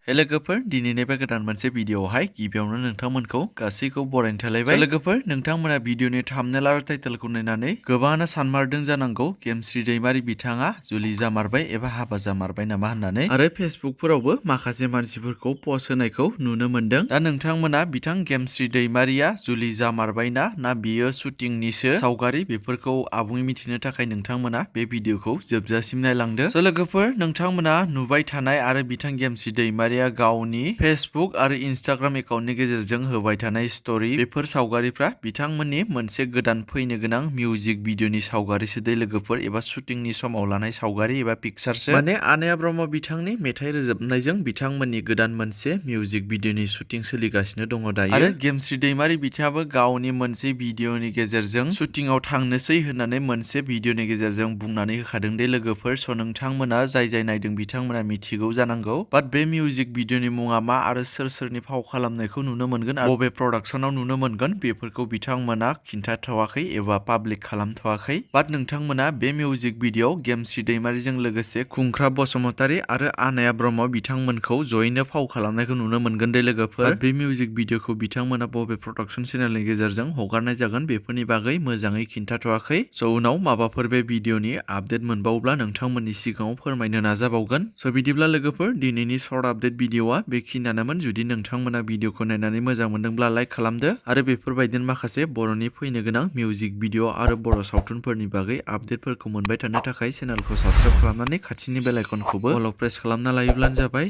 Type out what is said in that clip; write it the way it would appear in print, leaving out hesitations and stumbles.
लोगोफोर दिनैनि बे गोदान मोनसे भिडिअआवहाय गिबियावनो नोंथांमोनखौ गासैखौ बरायनो थालायबाय। लोगोफोर नोंथांमोना भिडिअनि थाम्बनेल आरो टाइटेलखौ नायनानै गोबाङानो सानमारदों जानांगौ गेमस्रि दैमारी बिथाङा जुलि जामारबाय एबा हाबा जामारबाय नामा होननानै, आरो फेसबुकफोरावबो माखासे मानसिफोरखौ पस्ट होनायखौ नुनो मोनदों। दा नोंथांमोना बिथां गेमस्रि दैमारीया जुलि जामारबायना ना बियो शुटिंनिसो सावगारि, बेफोरखौ आबुङै मिथिनो थाखाय नोंथांमोना बे भिडिअखौ जोबजासिम नायलांदो। लोगोफोर नोंथांमोना नुबाय थानाय आरो बिथां गेमस्रि दैमारी गावनि फेसबुक आरो इन्स्टाग्राम एकाउन्टनि गेजेरजों होबाय थानाय स्टोरी, बेफोर सावगारिफ्रा बिथांमोननि मोनसे गोदान फैनो गोनां मिउजिक भिडिअनि सावगारिसो दै लोगोफोर, एबा शुटिंनि समाव लानाय सावगारि एबा पिक्सारसो। माने आनाया ब्रह्म बिथांनि मेथाइ रोजाबनायजों बिथांमोननि गोदान मोनसे मिउजिक भिडिअनि शुटिं सोलिगासिनो दङ दायो। आरो गेमस्रि दैमारी बिथाङाबो गावनि मोनसे भिडिअनि गेजेरजों शुटिंआव थांनोसै होननानै मोनसे भिडिअनि गेजेरजों बुंनानै होखादों दे लोगोफोर। स' नोंथांमोना जाय नायदों बिथांमोना मिथिगौ जानांगौ। बाट बे मिउजिक भिडिअनि मुङा मा आरो सोरनि फाव खालामनायखौ नुनो मोनगोन आरो बबे प्रडाक्सनाव नुनो मोनगोन, बेफोरखौ बिथांमोना खिन्थाथवाखै एबा पाब्लिक खालामथवाखै। बाट नोंथांमोना बे मिउजिक भिडिअ गेमस्रि दैमारीजों लोगोसे खुंख्रा बसुमतारी आरो आनाया ब्रह्म बिथांमोनखौ जयैनो फाव खालामनायखौ नुनो मोनगोन दे लोगोफोर। बे मिउजिक भिडिअखौ बिथांमोना बबे प्रडाक्सन चेनेलनि गेजेरजों हगारनाय जागोन बेफोरनि बागै मोजाङै खिन्थाथवाखै। स' उनाव माबाफोर बे भिडिअनि आपडेट मोनबावोब्ला नोंथांमोननि सिगाङाव फोरमायनो नाजाबावगोन। स' बिदिब्ला लोगोफोर दिनैनि सर्ट आपडेट भिडिअआ बेखिनियानोमोन। जुदि नोंथांमोना भिडिअखौ नायनानै मोजां मोनदोंब्ला लाइक खालामदो, आरो बेफोरबायदिनो माखासे बर'नि फैनो गोनां मिउजिक भिडिअ आरो बर' सावथुनफोरनि बागै आपडेटफोरखौ मोनबाय थानो थाखाय चेनेलखौ साबस्क्राइब खालामनानै खाथिनि बेल आइकनखौबो अल प्रेस खालामना लायोब्लानो जाबाय।